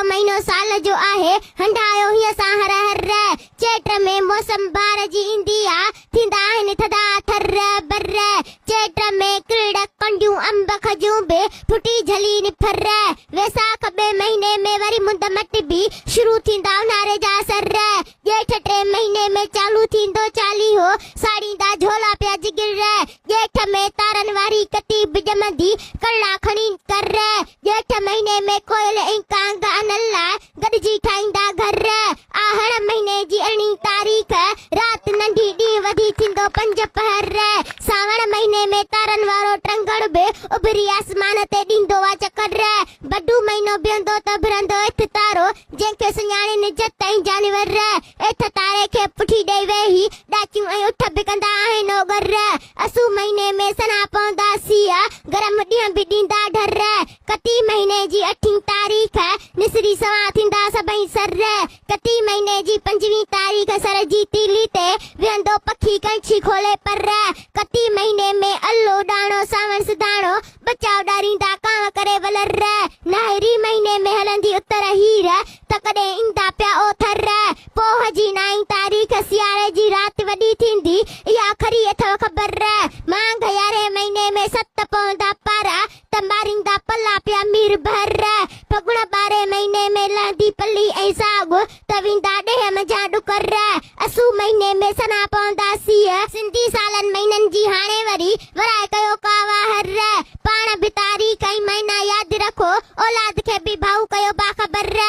ڪيو مهينو سال جو آهي، هنڍايو هينئن سان هر هر. چيٽ ۾ موسم بهار جي ايندي آ، ٿيندا آهن ٿڌا ٿر بر. چيٽ ۾ ڪرڙ، ڪنڊيون، انب، کجيون به ڦٽي جهلين ڦر. ويساک ٻئي مهيني ۾ وري مند مٽبي، شروع ٿيندا اونهاري جا اثر. ڄيٺ ٽئين مهيني ۾ چالو ٿيندو چاليهو، ساڙيندا جهولا پيا جگر. ڄيٺ ۾ تارن واري ڪتي به ڄمندي، ڪرڙا کڻي ڪر. ڄيٺ مهيني ۾ ڪوئل ۽ ڪانگ انهن لاء گڏجي ٺاهيندا گهر. آهڙ مهيني جي ارڙهين تاريخ، رات ننڍي ڏينهن وڌي ٿيندو پنج پهر. سانوڻ مهيني ۾ تارن وارو ٽرنگڙ به اڀري آسمان تي ڏيندو آ چڪر. بڊو مهينو بيهندو ته اڀرندو اٿ تارو، جنهن کي سڃاڻين جت ۽ جانور. اٿ تاري کي پٺي ڏئي ويهي ڏاچيون ۽ اٺ به ڪندا آهن اوڳر. اسو مهيني ۾ سنها پوندا سيء، گرم ڏينهن به ڏيندا ڍر. ڪتي مهيني جي اٺين تاريخ، نسري سوان ٿيندا سڀئي سر. ڪتي مهيني جي پنجويهين تاريخ، سر جي تيلي تي ويهندو پکي ڪڻڇي کولي پر. ڪتي مهيني ۾ الو ڏاڻو سانوڻ سڌاڻو، ٻچا اڏاريندا ڪانء ڪري ولر. ناهري مهيني ۾ هلندي اتر هير، ته ڪڏهن ايندا پيا اوٿر. پوهه جي نائين تاريخ سياري جي رات وڏي ٿيندي، اها کري اٿئو خبر. مانگهه يارهين مهيني ۾ ست پوندا پارا، ته ماريندا پلا پيا مير بحر. ڦڳڻ ٻارهين مهيني ۾ لهندي پلي ۽ ساڳ، ته ويندا ڏيهه منجهان ڏڪر. اسو مهيني ۾ سنها پوندا سيء. سنڌي سالن مهينن جي هاڻي وري، ورائي ڪيو ڪا واهر. پاڻ به تاريخ ۽ مهينا ياد رکو، اولاد کي به ڀائو ڪيو باخبر.